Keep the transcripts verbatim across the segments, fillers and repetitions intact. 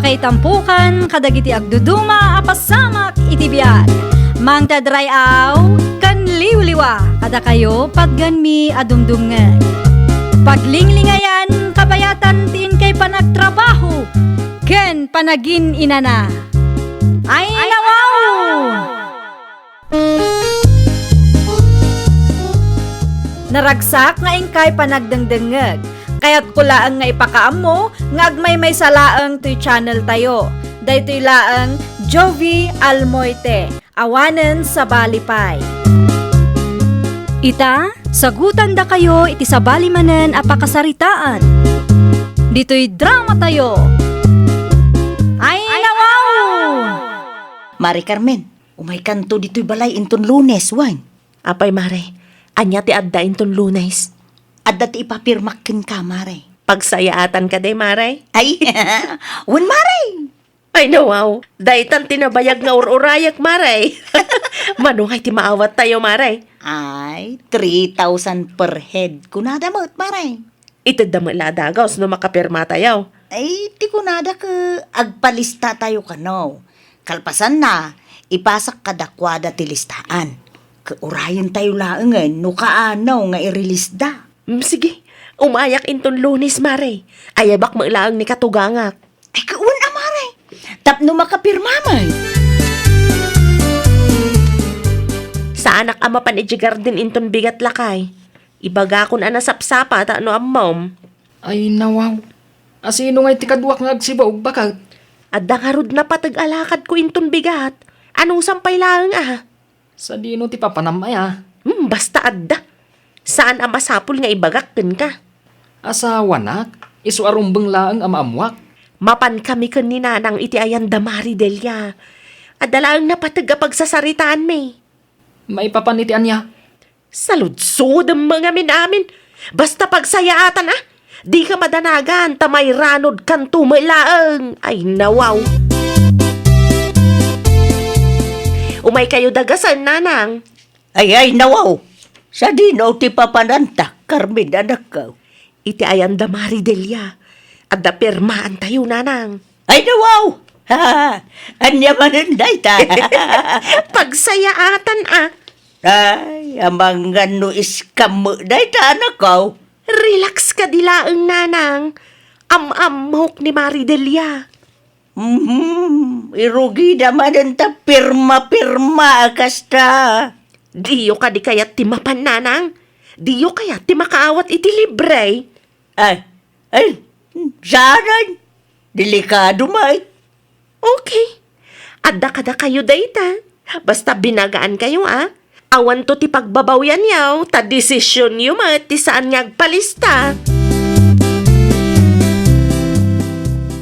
Itampukan kadagiti agduduma a pasamak iti biag. Mangted ray-aw ken liwliwa kadakayo patgenmi a dumdumngeg. Paglinglingayan, kabayatan ti inkay panagtrabaho ken panagin-inana. Ay, nawaw! Naragsak nga inkay panagdengdengngeg. Kayatko laeng nga ipakaammo nga agmaymaysa laeng toy channel tayo. Daytoy laeng Jovie Almoite, awanen sabali pay. Ita, sagutandakayo iti sabali manen a pakasaritaan. Ditoy drama tayo. Ay, nawaw! Mare Carmen, umaykanto ditoy balay inton Lunes, wen? Apay, Mare, ania ti adda inton Lunes? Adda ti ipapirmak kenka, Mare. Pagsayaatan kadi, Mare? Ay, wen, Mare. Ay, nawaw. Daytan ti nabayag nga ur-urayek, Mare. Mano ngay ti maawat tayo, Mare? Ay, three thousand per head. Kunada met, Mare. Itedda met la a dagus no makapirma tayo. Ay, ti kunada ket agpalista tayo kano. Kalpasanna, ipasak kadakuada ti listaan. Ket urayen tayo laengen no kaano nga irilista. Mm, sige, umayak inton Lunes, Mare. Ayabak met laeng ni katugangak. Ay, kawan a, Mare. Tapno makapirma met. Saanak a mapan idiay garden inton bigat, lakay. Ibagakon a nasapsapa ta no ammom. Ay, nawaw. Asino ngay ti kaduak nga agsibug, baket? Adda ngarud napateg a lakadko inton bigat. Anusam pay laeng a? Sadino ti papanam aya? Hmm, basta adda. Saan a masapul nga ibagak kenka. Asawanak, isu a rumbeng laeng a maammuak. Mapankami ken ni Nanang iti ayan da Mari Delia. Adda laeng napateg a pagsasaritaanmi. Maipapan iti ania? Saludsodem met ngamin-amin. Basta pagsayaatan a. Dika madanagan ta mairanodkanto met laeng. Ay, nawaw. Umaykayo dagasen, Nanang. Ay, ay, nawaw. Sadino ti papananta, Carmen, anakko? Iti ayan da Mari Delia. Adda pirmaantayo, Nanang. Ay, nawaw! Ha, ania manen dayta? Pagsayaatan a. Ay, amangan no scam met dayta, anakko. Relax kadi laeng, Nanang. Am-ammok ni Mari Delia. Mhm, irugida manen ta pirma-pirma a kasta. Diyo kadi kayat ti mapan, Nanang? Diyo kayat ti makaawat iti libre? Ay, ay, saanen. Delikado met. Okay. Adda kadakayo dayta. Basta binagaankayo a. Awanto ti pagbabawianyo, ta desisionyo met ti saan nga agpalista.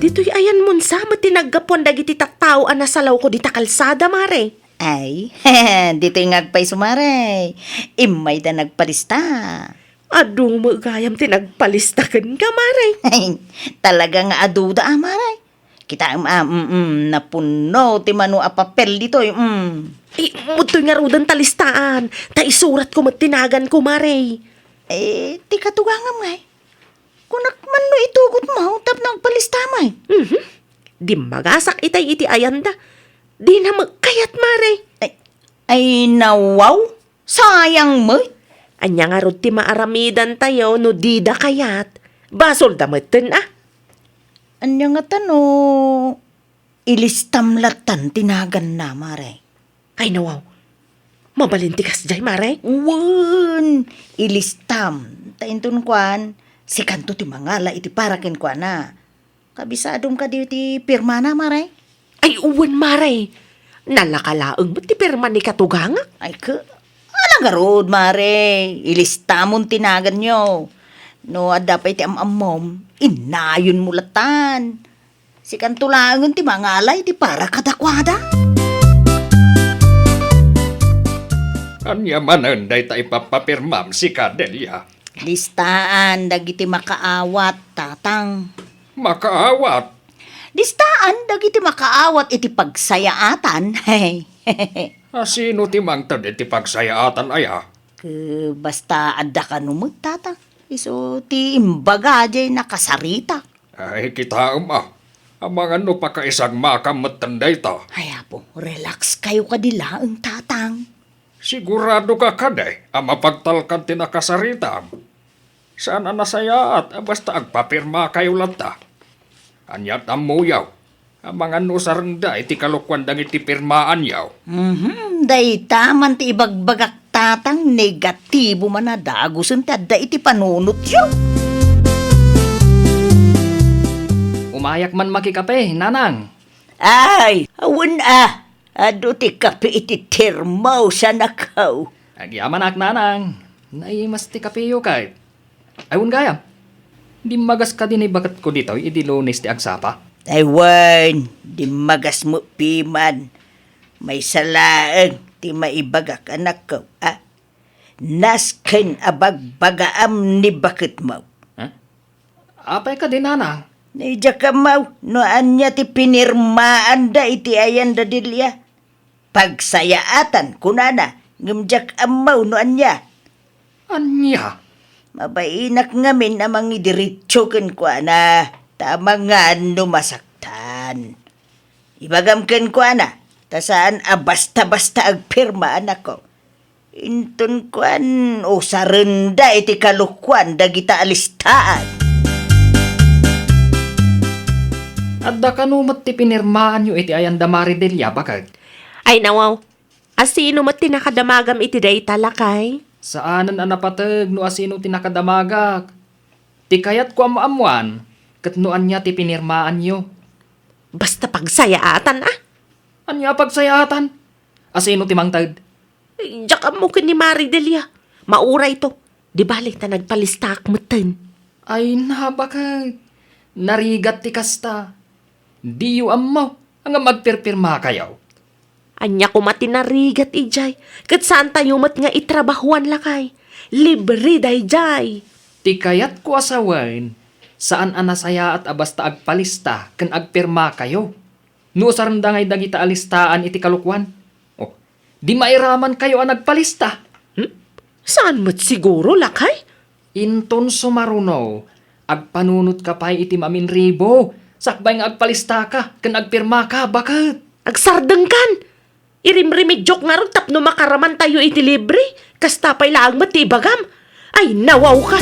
Ditoy ayan monsa met ti naggapuan dagiti tattao a nasalawko dita kalsada, Mare. Ay, ditoy nga agpayso, Mare. Immayda nagpalista. Adu met gayam ti nagpalista kenka, Mare. Talaga nga aduda a, Mare. Kitaem a, mm, mm, napunno ti mano a papel ditoy, mm. Immoy ngaruden ta listaan, ta isuratko met ti naganko, Mare. Eh, ti katugangam ngay. Kunak man no itugotmo tapno agpalista met. Mhm. Dimmagasak itay iti ayanda. Dina met kayat, Mare. Ay, ay, nawaw. Sayang met. Ania ngarud ti maaramidantayo no dida kayat? Basolda metten a. Ania ngata no ilistam lattan ti naganna, Mare? Ay, nawaw. Mabalin ti kasdiay, Mare? Wen, ilistam. Ta inton kuan, sikanto ti mangala iti para kenkuana. Kabisadom kadi ti pirmana, Mare? Ay, wen, Mare. Nalaka laeng met ti pirma ni katugangak. Ay, ke, ala ngarud, Mare. Ilistamon ti naganyo. No adda pay ti am-ammom, innayonmo lattan. Sikanto laengen ti mangala iti para kadakuada. Ania manen dayta ipapapirmam, sika, Delia? Listaan dagiti makaawat, Tatang. Makaawat? Listaan dagiti makaawat iti pagsayaatan. Asino ti mangted iti pagsayaatan aya? Ke, basta adda kano met, Tatang. Isu ti imbaga diay nakasarita. Ay, kitaem a. Amangan no pakaisagmakam metten dayta. Ay, Apo, relax kayo kadi laeng, Tatang. Sigurado ka kadi a mapagtalkan ti nakasaritam? Saan a nasayaat a basta agpapirmakayo latta. Ania ti ammoyo? Amangan no usarenda iti kalokuan dagiti pirmaanyo. Mhm, dayta man ti ibagbagak, Tatang, negatibo man a dagusen ti adda iti panunotyo. Umayak man makikape, Nanang. Ay, awan a. Adu ti kape iti termos, anakko. Agyamanak, Nanang. Naimas ti kapeyo kay. Ay, wen gayam. Dimmagas kadi ni baketko ditoy idi Lunes ti agsapa? Ay, wen, dimmagas met piman. Maysa laeng ti maibagak, anakko, a? Nasken a bagbagaam ni baketmo. Ha? Apay kadi, Nanang? Diak ammo no ania ti pinirmaanda iti ayan da Delia. Pagsayaatan, kunana, ngem diak ammo no ania. Ania? Mabainak ngamin a mangidiretso kenkuana, ta amangan no masaktan. Ibagam kenkuana, ta saan a basta-basta agpirma, anakko. Inton kuan, usarenda iti kalokuan dagita a listaan. Adda kano met ti pinirmaanyo iti ayan da Mari Delia, baket? Ay, nawaw. Asino met ti nakadamagam iti dayta, lakay? Saanen a napateg no asino ti nakadamagak. Ti kayatko a maammoan, ket no ania ti pinirmaanyo. Basta pagsayaatan, a? Ania a pagsayaatan? Asino ti mangted? Diak ammo ken ni Mari Delia. Maurayto. Di bale ta nagpalistaak metten. Ay, na, baket. Narigat ti kasta. Diyo ammo, ngem agpirpirmakayo. Ania koma ti narigat idiay? Ket saantayo met nga itrabahuan, lakay. Libre daydiay. Ti kayatko a sawen, saan a nasayaat a basta agpalista ken agpirmakayo. No usarenda ngay dagita a listaan iti kalokuan, oh, di mairamankayo a nagpalista. Hmm? Saan met siguro, lakay? Inton sumaruno, agpanunotka pay iti maminribo, sakbay nga agpalistaka ken agpirmaka, baket. Agsardengkan! Irimrimidiok ngarud tapno makaramantayo iti libre, kasta pay laeng met ti ibagam. Ay, nawawka!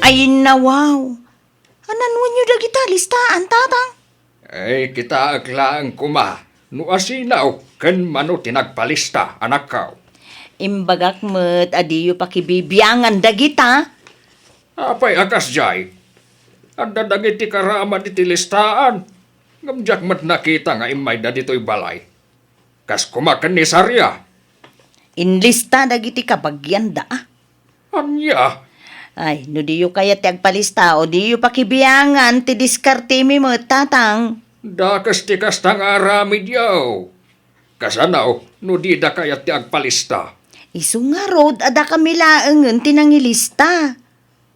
Ay, nawaw! Ananuenyo dagita a listaan, Tatang? Ay, kitaek laeng koma no asino ken mano ti nagpalista, anakko. Imbagak met a diyo pakibibiangan dagita. Apay a kasdiay? Adda dagiti karaman iti listaan, ngem diak met nakita nga immayda ditoy balay. Kas koma ken ni Saria. Inlista dagiti kabagianda, a? Ania? Ay, no diyo kayat ti agpalista, o diyo pakibiangan ti diskartemi met, Tatang. Dakes ti kasta nga aramidyo. Kasano no dida kayat ti agpalista? Isu ngarud a dakami laengen ti nangilista.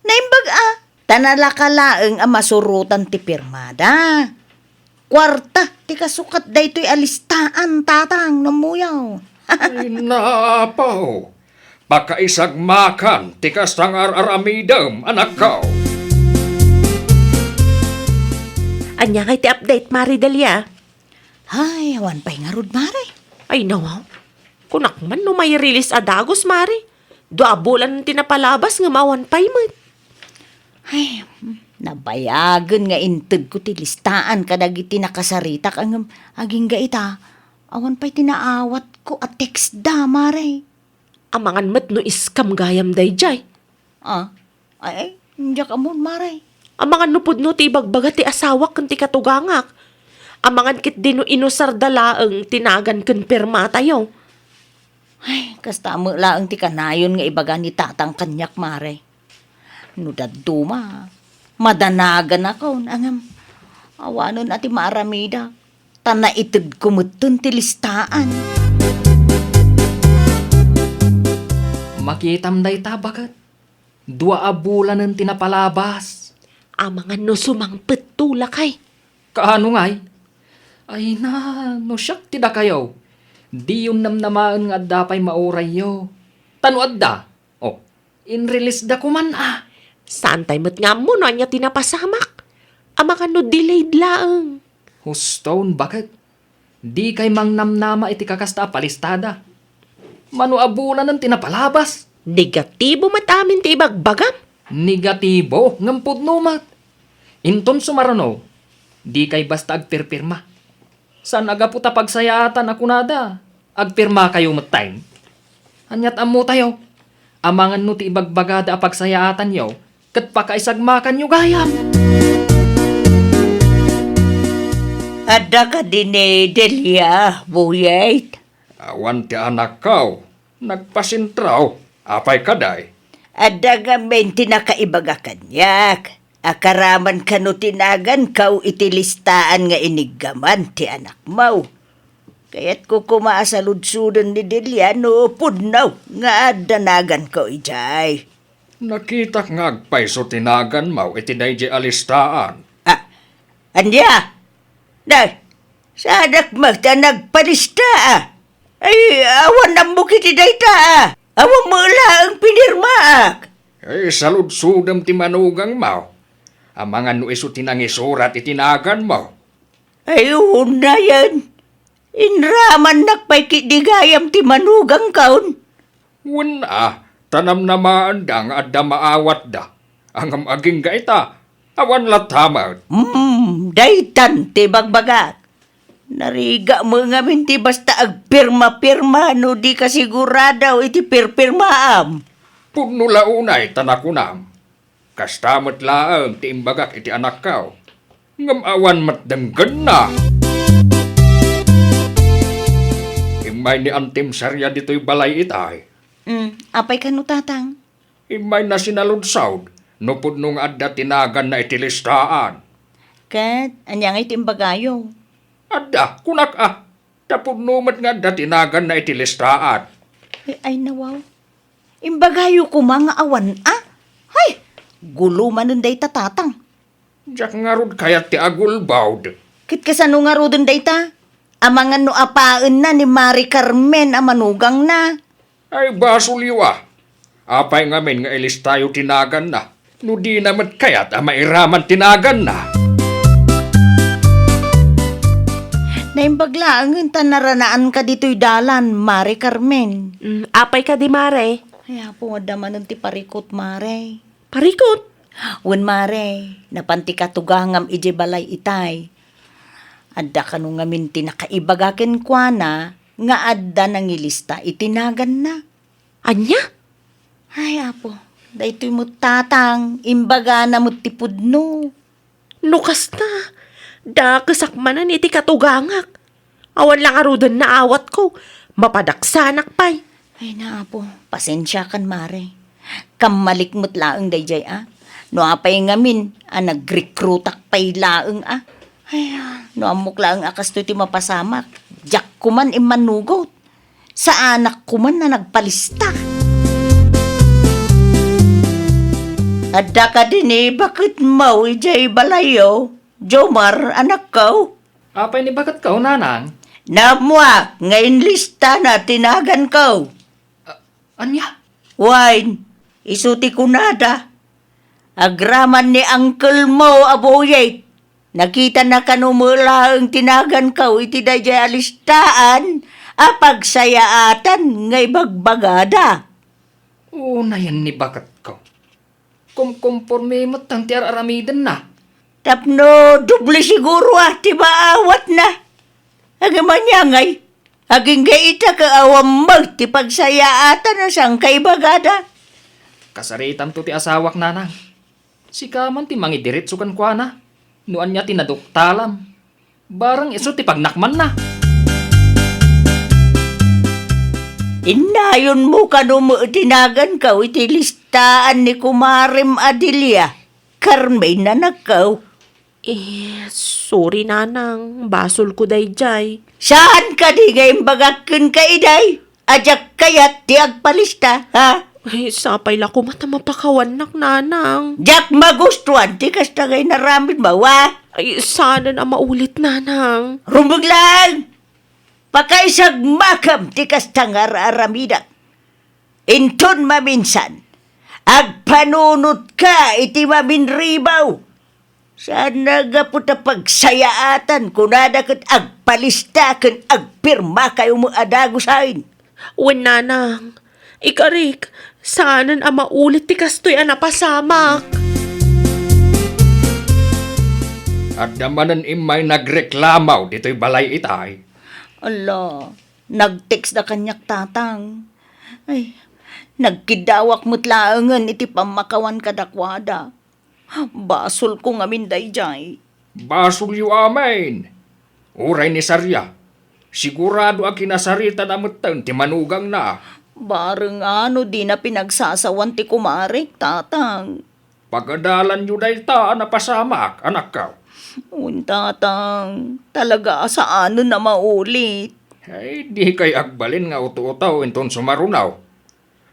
Naimbag a, ta nalaka laeng a masurotan ti pirmada. Kuarta ti kasukat daytoy a listaan, Tatang, no ammoyo. Ay, napaw. Pakaisagmakan ti kasta nga ar-aramidem, anakko. Ania ngay ti update, Mari Delia? Ay, awan pay ngarud, Mare. Ay, nawaw. Kunak man no may release a dagus, Mare. Dua a bulan ti napalabas ngem awan pay met. Ay, nabayagen nga intedko ti listaan kadagiti nakasaritak ngem agingga ita, awan pay ti naawatko a text da, Mare. Amangan met no scam gayam daydiay. Ah, ay, ay, diak ammon, Mare. Amangan no pudno ti ibagbaga ti asawak ken ti katugangak. Amangan ketdi no inusarda laeng ti nagan ken pirmatayo. Ay, kasta met laeng ti kanayon nga ibaga ni Tatang kaniak, Mare. No dadduma, madanaganakon, ngem awanen a ti maaramidak, ta naitedko metten ti listaan. Makitam dayta, baket. Dua a bulanen ti napalabas. Amangan no sumangpetto, lakay. Kaano ngay? Ay na, no siak ti dakayo, diyon namnamaen nga adda pay maurayyo. Ta no adda, oh, inrelease da koman a. Saantay met nga ammo no ania ti napasamak. Amangan no delayed laeng. Huston, baket. Dikay mangnamnama iti kakasta a palistada. Mano a bulanen ti napalabas? Negatibo met amin ti ibagbagam. Negatibo, ngem pudno met. Inton sumaruno, dikay basta agpirpirma. Saan a gapu ta pagsayaatan a kunada, agpirmakayo metten. Aniat ammotayo? Amangan no ti ibagbagada a pagsayaatanyo ket pakaisagmakanyo gayam. Adda kadi ni Delia, Buyet? Awan ti anakkaw. Nagpasentraw. Apay kadi? Adda ngamin ti nakaibaga kaniak. Akaraman kano ti nagankaw iti listaan nga iniggaman ti anakmo. Kayatko koma a saludsoden ni Delia no pudno nga adda nagankaw idiay. Nakitak nga agpayso ti naganmo iti daydiay a listaan. Ah, ania? Nay, saanak met a nagpalista, a? Ay, awan ammok iti dayta, a? Awan met laeng pinirmaak. Ay, saludsodem ti manugangmo. Amangan no isu ti nangisurat iti naganmo. Ay, unayen. Inramannak pay ketdi gayam ti manugangkon. Wen a, ta namnamaenda nga adda maawatda. Ngem agingga ita, awan latta met. Hmm, daytan ti bagbagak. Narigat met ngamin ti basta agpirma-pirma no di ka sigurado iti pirpirmaam. Pudno la unay ta nakunam. Kasta met laeng ti imbagak iti anakko, ngem awan met denggenna. Immay ni Antim Saria ditoy balay itay. Mm, apay kano, Tatang? Immayna sinaludsod no pudno nga adda ti naganna iti listaan. Ket ania ngay ti imbagayo? Adda, kunak a, ta pudno met nga adda ti naganna iti listaan. Ay, ay, nawaw. Imbagayo koma nga awan a? Hay! Gulo manen dayta, Tatang. Diak ngarud kayat ti agulbod. Ket kasano ngaruden dayta? Amangan no apaenna ni Mari Carmen a manugangna. Ay, basolyo a. Apay ngamin nga ilistayo ti naganna no dina met kayat a mairaman ti naganna? Naimbag laengen ta naranaanka ditoy dalan, Mari Carmen. Mm, apay kadi, Mare? Ay, Apo, adda manen ti parikut, Mare. Parikut? Wen, Mare, napan ti katugangam idiay balay itay. Adda kano ngamin ti nakaibaga kenkuana nga adda nangilista iti naganna. Ania? Ay, Apo, daytoy met, Tatang, imbagana met ti pudno. No kasta, dakesak manen iti katugangak. Awan la ngaruden naawatko, mapadaksanak pay. Ay, Apo, pasensiakan, Mare. Kammalik met laeng daydiay a. No apay ngamin a nagrekrutak pay laeng a. Ay, a, no ammok laeng a kastoy ti mapasamak, diak koman immanugot. Saanak koman a nagpalista. Adda kadi ni baketmo idiay balayyo, Jomar, anakko? Apay ni baketko, nanang? Naammoak nga inlistana ti naganko. A-, ania? Wen, isu ti kunada. Agraman ni angkelmo a Buyet. Nakitana kano met laeng ti naganko iti daydiay a listaan a pagsayaatan nga ibagbagada. Unayen ni baketko. Kumkomporme met ti ar-aramidenna. Tapno doble siguro a ti maawatna. Ngem ania ngay, agingga ita ket awan met ti pagsayaatan a sangkaibagada. Kasaritamto ti asawak, nanang. Sika man ti mangidiretso kenkuana no ania ti naduktalam. Barang isu ti pagnakmanna. Innayonmo kano met ti naganko iti listaan ni kumarem a Delia, Carmen, anakko? Eh, sorry, nanang. Basolko daydiay. Saan kadi nga imbagak kenka idiay a diak kayat ti agpalista, ha? Ay, sapay la koma ta mapakawannak, nanang. Diak magustuan ti kasta nga inaramidmo, a? Ay, saanen a maulit, nanang. Rumbeng laeng! Pakaisagmakam ti kasta nga ar-aramidek. Inton maminsan, Agpanunotka iti maminribaw. Saan nga gapu ta pagsayaatan, kunada ket agpalista ken agpirmakayo met a dagusaen. Wen, nanang, ikarik, saanen a maulit ti kastoy a napasamak. Adda manen immay nagreklamo ditoy balay itay. Ala, nag-text da kaniak, tatang. Ay, nagkiddawak met laengen iti pammakawan kadakuada. Basolko ngamin daydiay. Basolyo amin. Uray ni Saria, sigurado a kinasaritan a metten ti manugangna. Bareng no dina pinagsasawan ti kumarek, tatang. Pagadalanyo dayta a napasamak, anakko. Wen, tatang, talaga a saanen a maulit. Ay, dikay agbalin nga uto-uto inton sumaruno.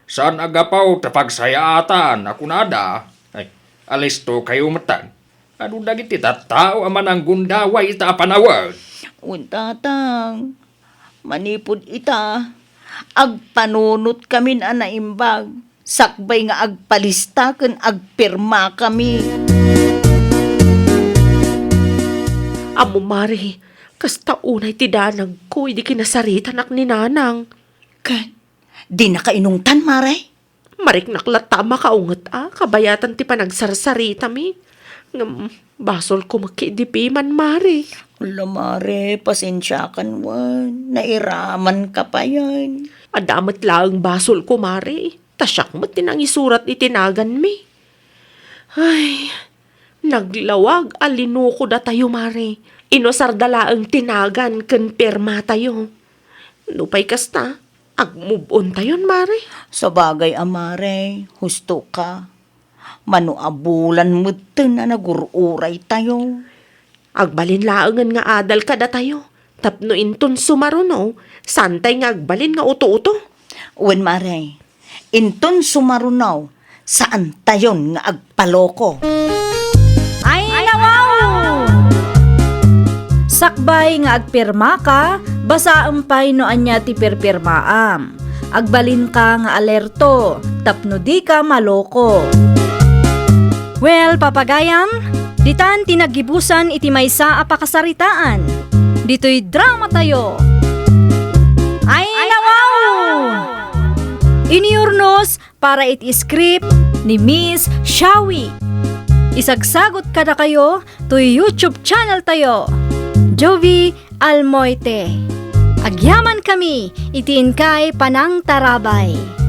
Saan a gapu ta pagsayaatan a kunada, ay, alistokayo metten. Adu dagiti tattao a mananggundaway ita a panawen. Wen, tatang, manipud ita, agpanunotkamin a naimbag, sakbay nga agpalista ken agpirmakami. Ammo, Mare, kasta unay ti danagko idi kinasaritanak ni Nanang. Ket dinaka inungtan, Mare? Mariknak latta a makaunget a kabayatan ti panagsarsaritami. Ngem basolko met ket idi piman, Mare. Ala, Mare, pasensiakan wen. Nairamanka payen. Adda met laeng basolko, Mare. Ta siak met ti nangisurat iti naganmi. Ay, naglawag a linukodatayo, Mare. Inusarda laeng ti nagan ken pirmatayo. Nupay kasta, agmove-ontayon, Mare. Sabagay a, Mare, hustoka. Mano a bulan metten a nagur-uraytayo. Agbalin laengen nga adal kadatayo, tapno inton sumaruno, saantay nga agbalin nga uto-uto. Wen, Mare, inton sumaruno, saantayon nga agpaloko. Ay, nawaw! Sakbay nga agpirmaka, basaem pay no ania ti pirpirmaam. Agbalinka nga alerto, tapno dika maloko. Well, papagayam, ditan ti naggibusan iti maysa a pakasaritaan. Ditoy dramatayo. Ay, nawaw! Inurnos para iti script ni Miss Shawi. Isagsagot kadakayo toy YouTube channel tayo, Jovi Almoite. Agyamankami iti inkay panangtarabay.